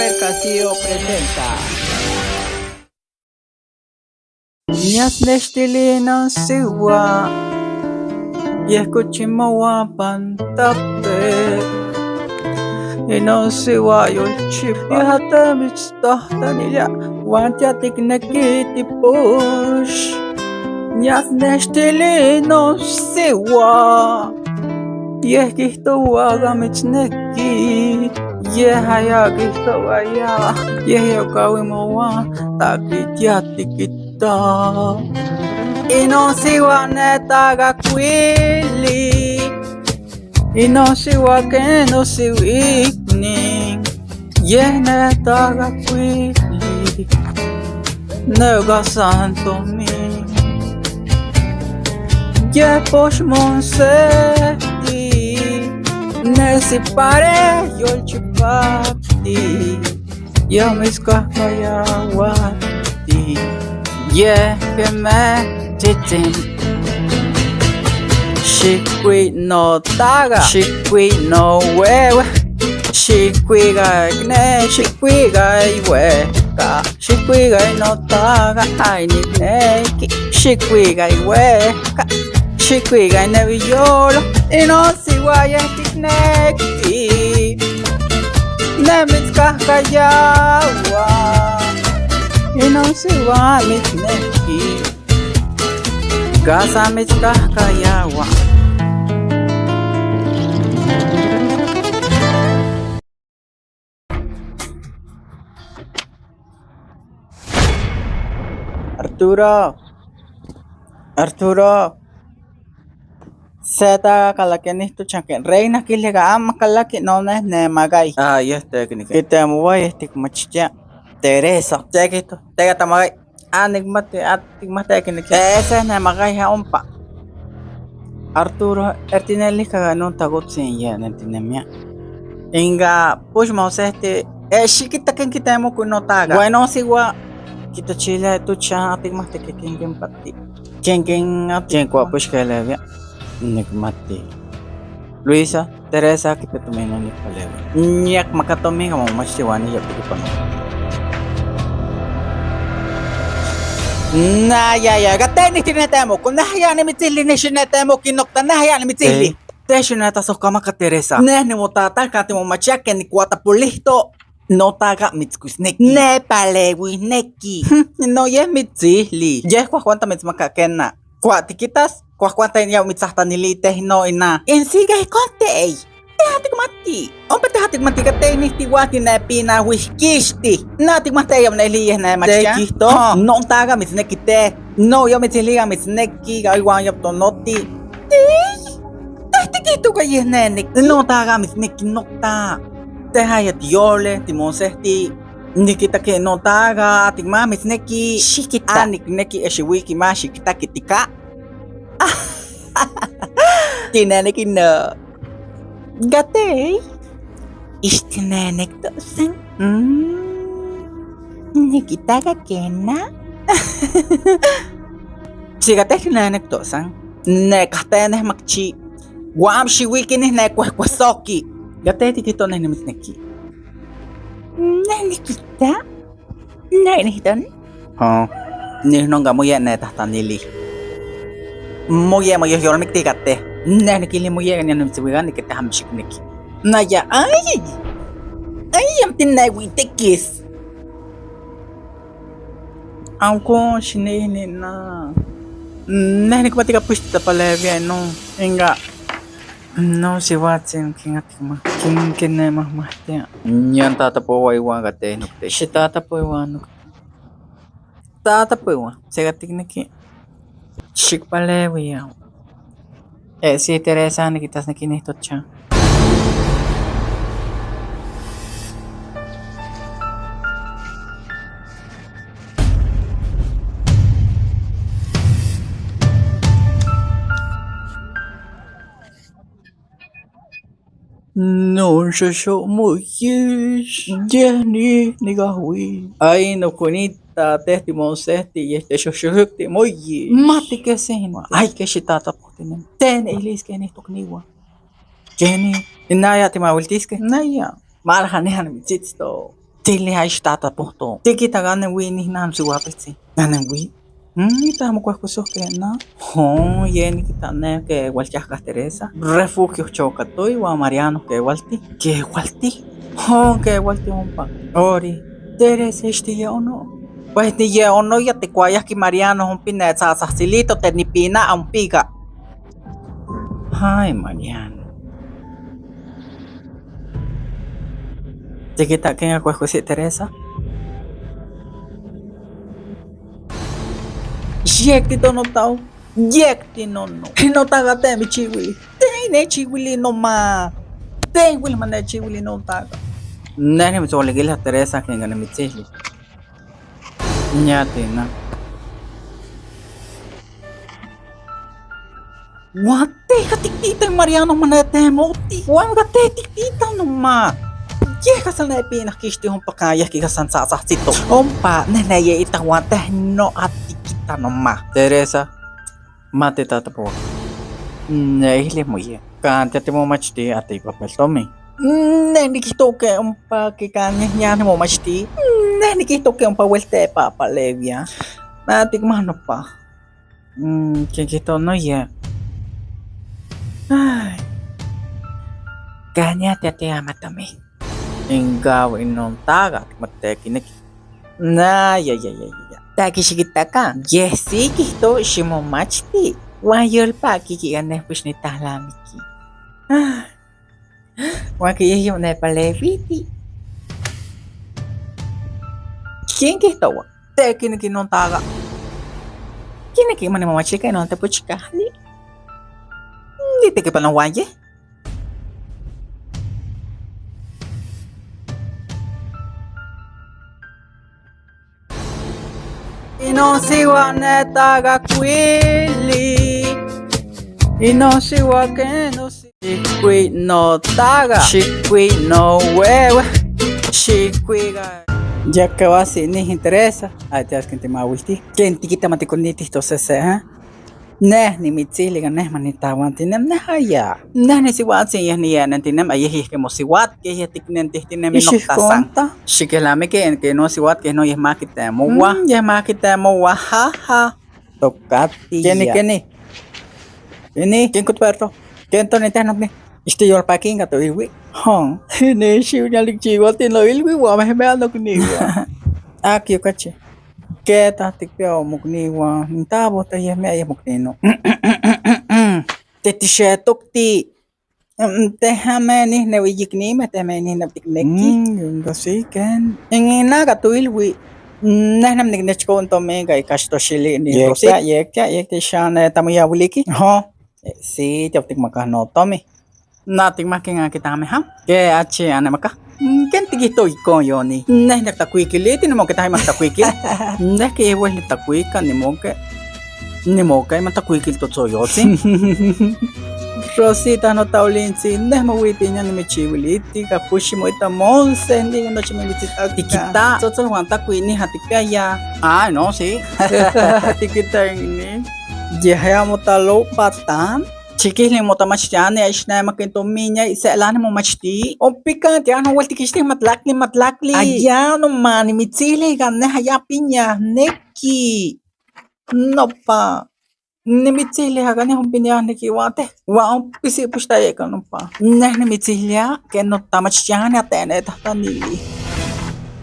Robert Castillo presenta. Niasnextili non siwa Yehkochimoa pantape Inon siwa yolchipa Yehata mitztohtanilia Uan tiatikneki tipox Niasnextili non siwa Yeh kijtoua mitzneki Yeh aya kijtoua ya Yeh yokaui moua Takitia tikita Inon siua netagakuili Inon siua ken osiuikni Yeh netagakuili Neuka san tomin Yeh poxmonsehti Nesi pare yolchipakti Yeh mitzkajkayauati Yeh quemeh tzitzin Xicui notaga, xicui nohuehue, xicui ga icne, xicui ga ihuehca, xicui ga notaga, ay nicnequi, xicui ga ihuehca, xicui ga ineuiyolo, inon siua yeh ticnequi, neh mitzcahcayaua, inon siua mitzneki, casa mitzcahcayaua. Arturo, Arturo, Se taga kalakiani tochan ken reina quilika ama kalaki no neh nemagay. Ah, yeh tekniki. Kitemoua yeh tikmachtia. Teresa, se kihto, teka tamagay. Ah, nikmati, ah, tikmati akin Ese nemagay ompa. Arturo, ertinelihka non tagotzin yeh nentinemia. Inga puxmosehti, xikita ken kitemoko notaga. Bueno, siwa kitachilia tochan tikmati ke ken kinpati. Ken ken ken kuapuxkelewia. Nikmati. Luisa, Teresa kipia tomin no nikpalewia. Miak makatomin momachti uan niya tekipanoa. Na ya ya, gatenih tinetemoko, nah ya nimitzilih xinetemoki nokta, nah ya nimitzilih. Te xinetlasojkamaka Teresa. Neh nimotata timomachia ken nikuatapolihto notaga mitzkuisneki. Ne palewineki. No yeh mitzihli. Yeh kuajkuanta mitzmaka kena. Kua tikitas, kuajkuanta ya mitzahtanili teh no ina. Ensiga ihkon tey. Teja tikmati. Ompa teja tikmati ka tey nihtiua tinepinauihkixti. Na tikmati ya moneli yeh nemachtia. Te kihto, no taga mitzneki te. No yo mitziliga mitzneki ga iwan yoptonoti. Tey. Teh tikihtoka yeh neneki. No taga mitzneki nokta. Teja ya tiyole, timosehti. Nikita ke no taga, tikma mitzneki. Xikita. Ah, nikneki exiwiki ma xikitaki tika. Tineneki no. Gatey. Ixtinenektosan. Nikitaga kena. Sigateh tinenektosan. Nekahteh makchi. Uan xiwiki neh nekuehkuesoki. Gatey tikihto neh nimitzneki. Neh nikita. Neh nihton. Oh, neh nonka moye netahtanili. Moye moyohyolmikti kateh. Neh nikili moye nion nimitziuika nikita amo xikneki. Naya, ay! Ay, amo tineuitekis. Amo xinihni na. Neh nikmati kapuxtli tlapalewia inon inka no siuatzin ken atikmati ken kinemahmahtia. Nion tatapoua iwan kateh nokte. Xitatapo iwan nokte. Tatapo iwan, seka tikneki xikpalewia. Si Teresa nikitasneki nihtochan. No xoxo moyex, yeh nih nikahui. Ay nokonita teh timosehti yeh texoxoyokti moyex. Mati ke sehma. Ay ke xitatapohtinemi. Ten iliskeh nih tokniwan. Keni, naya timawiltiskeh? Naya. Malha neha nimitzitzto. Tili aixtatapohto. Tikita ganewi nihnam sihuapitzi. Ganewi. Ita mocuehcuesohque na. Oh, ye nikita ne que hualchahca Teresa. Refugio chocatoy huan Mariano que hualti. Que hualti. Oh, que hualti ompa. Ori. Teresa ixtiye ono. Pues ni ye ono ya ticuayahqui Mariano ompi netzatzahtzilito tenipina ompica. Ay, Mariano. Tikita ken acuehcuesi Teresa. Yekti tonotao. Yekti nono. Notaga te michiwili. Te nechiwili no ma. Te wil ma nechiwili no taga. Nene mitzoligila Teresa ken ganemitzili. Ñatina. Guateja tiktita Mariano manetemoti. Juan gate tiktita no ma. Yeja san nepina kixti ompa kayah kika san tzatzahtzito. Ompa nene ye ita guate no atikita no ma. Teresa, mate tatapo. Neihli muye. Kantia timomachti ati papeltomi. Ne nikihtoke ompa kikanyeh ña nimomachti. Ne nikihtoke ompa weltepa palevia. Matikmanopa. Kikihto no ye. Ay. Kanya tiatiamatomi. Ingaw inon taga matekineki. Na ya ya ya ya. Takixikitaka. Yesi kihto ximomachti. Huan yolpaki kikanehpix nitahlamiki. Ah. Huan kiyehyo nepaleviti. ¿Quién kihtowa? Tekineki non taga. Kineki manimomachtika inon tepochkahli. Nitekipanowanye. Inon siwa netaga kuili. Inon siwa que no Xikui no taga. Xikui no huewe. Xikui ga. Ya que va si ni interesa. Ay, te que te mawilti. Ken tikita matikoniti to sese, eh? Neh nimitzili ga neh manitahuantinem neh aya. Neh nisihuatzin yeh niyenentinem ayeh que mosihuat que yeh tiknentihtinemi noktasan. Xiquelamiqui en que no sihuat que no yeh ma kitemoua. Yeh ma kitemoua ja ja. Tocati. Keni keni. Keni ken kutperto. Ken tonitehnokni. Ixtiyolpakinka toilui. Hon. Ne xiunalikchiualti noilui uan mehmea nokniua. Aki okachi. ¿Qué tikpia mokniua? Tabo ta yeh mea yeh moknino. Tetixetokti. Tehame nihneui yiknimeh, tehme nihneui tikneki. Sí, ken. Inaka toilui. Neh niknechko tominka ika xtoxili ni Rosita. Yektia, yektia xan tamoyauiliki. Ho. Sí, tiautikmakah no tomi. Na tikmahken akitahmeh ha. Ke achi anemaka. Ken tikihto ijkon yoni. Neh niktakuikiliti nimoke tah imaktakuikil. Neh ke igual nitakuika nimoke. Nimoke imantakuikil totzoyotzin. Rosita notaulintzi, neh mowitinia nimichiwiliti, kapuxi moita Monse, nikan nochi mimitzitaka. Tikita, tzotzol uan takuini jatikpiaya. Ay, no, sí. Tikita ini. Yeh amo talopatan. Chiquisli motamachtiani axnemaki tomiña iselani momachti. Ompika tiano hueltikixtih matlactli matlactli. Allá no ma nimitzili ika neh allá piña neki. Nopa. Nimitzili aka neh ompiniah nikiuateh uan ompi sipixtayeka nompa. Neh nimitzihlia que notamachtiani atenetahtanili.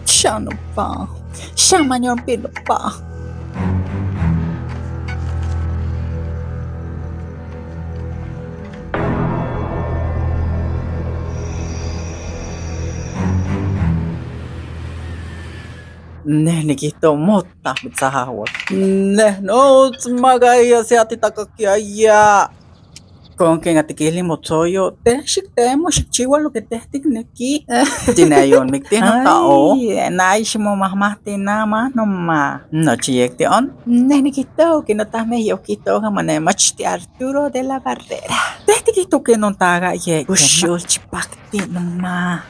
Xa nopa. Xa mañompi nopa. Neh nikihto mota mitzahahua. Neh notzmagaya se atitakakiaya. Con ken atikihli motzoyo, teh xiktemo xikchiua lo que teh tikneki. Tineyolmiktih notao. Nay ximomahmahti nama noma. Nochi yekti on. Neh nikihto que notahmeh yokihtoka manemachti Arturo de la Barrera. Teh tikihto que non taga ye uxolchipakti noma.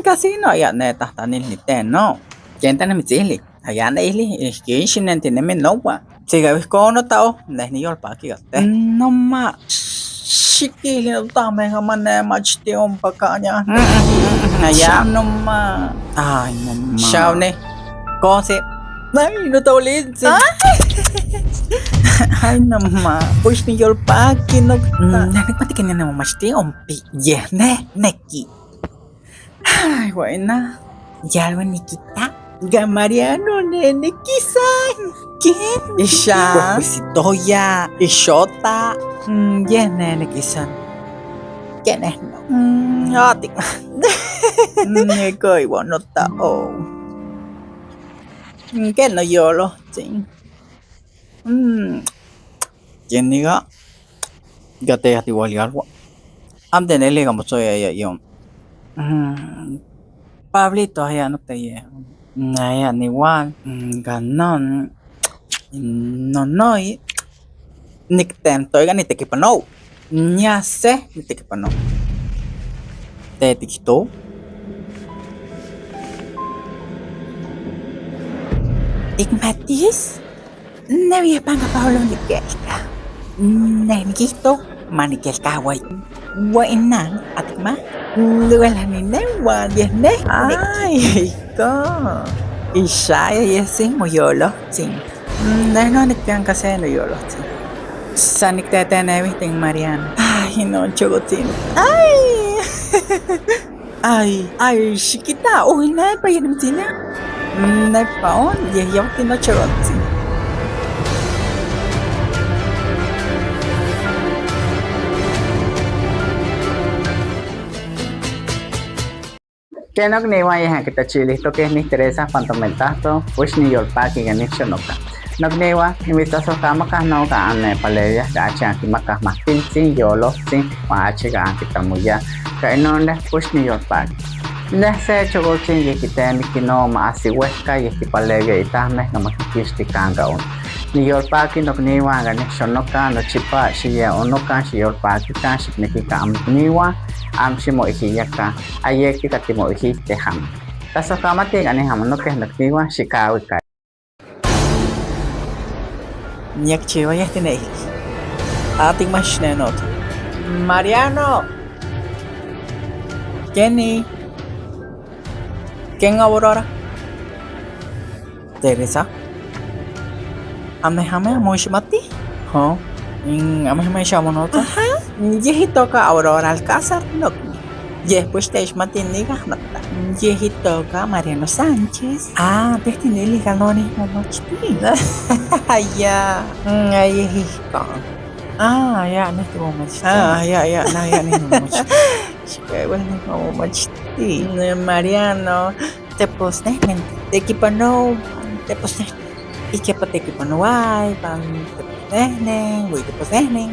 Casi no ya netahtanil niteno. Ken tanemitzihli. Aya neihli ihkin xinentinemi noua. Tzikawihko notao, neh niyolpaki kateh. Noma, xikihli notahmeh manemachti ompa kaña. Aya. No ma. Ay, no ma. Shaune. Konse. Ay, no taulinsin. Ay, no ma. Push ni yolpaki no. Nagpatikin na naman machti ompi. Yeah, ne, neki. Ay, buena. Yalwa Nikita. Gamariano nene kisa. ¿Quién? Isha. Huesitoya. Ishota. Yes, nene kisa. ¿Quién es no? Ati. Neko igual no ta oh. ¿Qué no yolo? Sí. ¿Quién diga? Ya te igual y algo. Ante nele como soy ella yo. Pablito allá no te llevo. Naya ni igual. Ganon. No no. Niktentoiga ni tekipanou. Nya se ni tekipanou. Te tikito. Igmatis. Ne panga Paolo nikelka. Ne nikihto manikelka guay. Buena, atikma. Duela ni ne ne. Ay, ko. Ishaya yesin moyolo, sin. Ne no nikpian kasi no yolo, sin. Sanik tete visten Mariano. Ay, no, chogotin. Ay. Ay, ay, chiquita. Uy, ne pa yun tina. Ne pa on, ye yo no chogotin. Kenok niwa kitachilihtoh nih Teresa pantomeltahto wix niyolpaki ica nixonoca. Nokniua nimitzasohkamacah noca annepaleuiah ka achi anquimacah mahpiltzin, yolohtzin uan achi ka anquitlamoyah. Ka inon neh pux niyolpaki. Neh se chokoltzin yeh kitemiki no maahsi wehka yeh kipalewia itahmeh nomakiquixti kanka on. Niyolpaki nokniuan ka nixonoca nochipa xiyeonokan, xiyolpakikan, xiknekikan amokniuan, amo ximoijiyakan, ayekti katimoijihkeh amo. Tlasohkamati ika nih amo nokeh nokniuan xikawika. Niakchiwa yeh Atikmachnenot. Mariano. Kenny. ¿Quién Aurora? Teresa. Amehame amoixmati? Ho. Amehame xamonota. Yeh itoka Aurora Alcázar nokni. Yeh pues techmati niga nota. Yeh itoka Mariano Sánchez. Ah, tehtineli galoni momochti. Ya. Yeh ihkon. Ah, ya, neh timomochti. Ah, ya, ya, na ya neh momochti. Igual neh momochti. Mariano, teposnehnen, tekipanow, teposnehnen. Ikepa tekipanoway, pan teposnehnen, ui teposnehnen.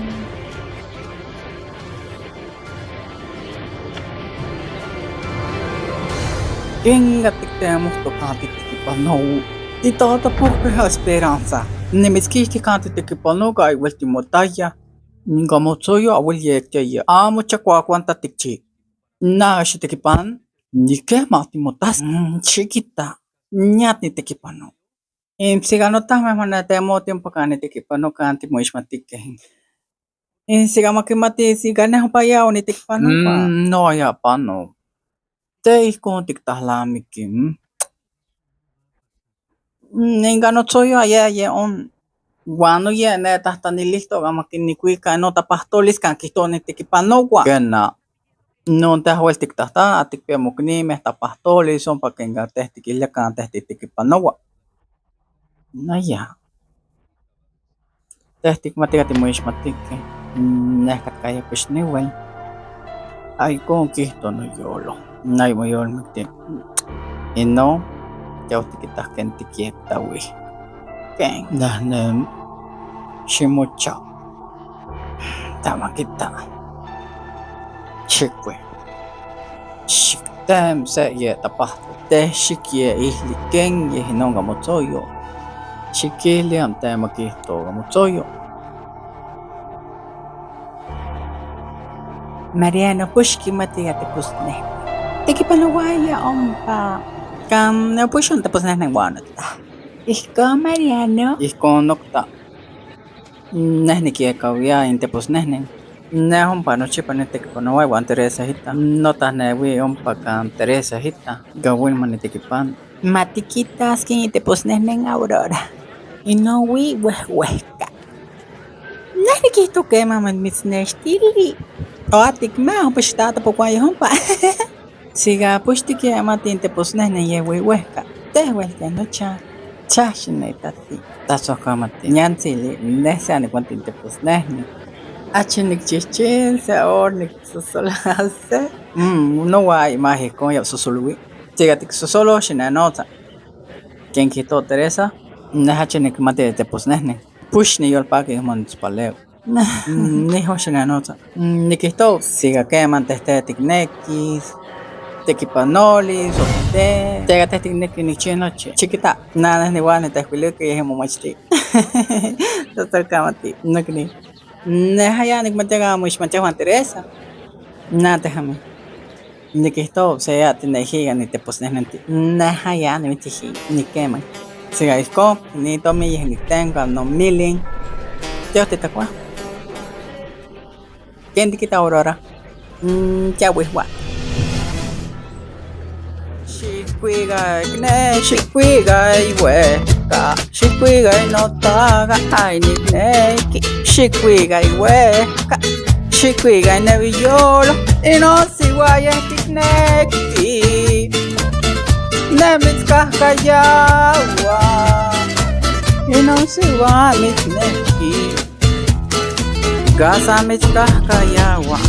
Kenga tiktemohto kan titekipanow. Titatapohkeh esperanza. Nimitzkixtih kan titekipanoka igual timotaya. Ninkamotzoyo awel yektiaya. Amo chakuakuanta tikchi. Na xitekipan. Nikema timotas. Chiquita. Ña nitekipano. Insiganotahmeh monetemo tiempo kan nitekipano kan timoixmatikeh. Insigamakimati siga neh ompa ya onitekipanopa. No ya pano. Te ihkon tiktahlamiki. Ninkanotzoyo aya ye on. Uan noye netahtlanilihtok makinikuika notapahtolis kan kihtowa nitekipanowa. Kena. Non teh wel tiktahta tikpia moknimeh tapahtolis ompa kenka teh tikilia kan teh titekipanowa. Naya. Teh tikmati timoixmatikeh. Neh katkaya pixniuel. Ay ihkon kihto noyolo. Ay moyolmikti. Inon tiaw tikitah ken tikyektawih. Ken neh nem ximocha. Tamakita. Xikui. Xiktem se ye tapahtli. Teh xikyeihli ken yeh inon kamotzoyo. Xikili amo tlen makihto kamotzoyo. Mariano pux kimati teposneh. Tekipanowaya ompa Kan neopuxon teposnehnen uan nota. Ihkon Mariano. Ihkon nokta. Neh nikyekawia in teposnehnen. Neh ompa nochipa nitequipanohua ihuan Teresa ita. Notah nehui ompa can Teresa ita. Ica hueli nitequipano. Ma tiquitas quen iteposnehnen Aurora. Inohui huehuehca. Neh niquihto quema mitznextili. Oaticma ompa xitatapocuaya ompa. Siga puxti quema tinteposnehnen yehui huehca. Tehuel nocha. Chaxinetati. Tlazohcamati. Niantzili neh se anicuanti teposnehnen. Achi nikchihchil se or niksosolase. Noa imagen ijkon ya sosolowi. Siga tiksosolo xinenotza. Ken quihtowa Teresa, neh achi nikmati teposnehnen. Pux niyolpaqui monitzpaleo. Nijo xinenotza. Nikihtowa siga queman tehte tiknekis, tekipanolis o te, tega teh tikneki nikchiua nochi. Chiquita, na neh igual nitehcuiliqui yeh momachti. Tlazohcamati, nocni. Neh aya nikmatia amo moixmatia ihuan Teresa. Na tehjame. Nikihtowa se tinejiya niteposnehnenti. Neh aya nimitziji nikeman. Siga ijkon, ni tomi yeh niktenka nomilin. Teo titlacua. ¿Quién te quita Aurora? Tiahuihua. Xicuiga ikne, xicuiga ihuehca, xicuiga inotaga, ay nikneki, xicuiga ihuehca, xicuiga ineviyolo, inosiuayeh tikneki. Neh mitzcahcayaua, inosiua mitzneki. Casa mitzcahcayaua.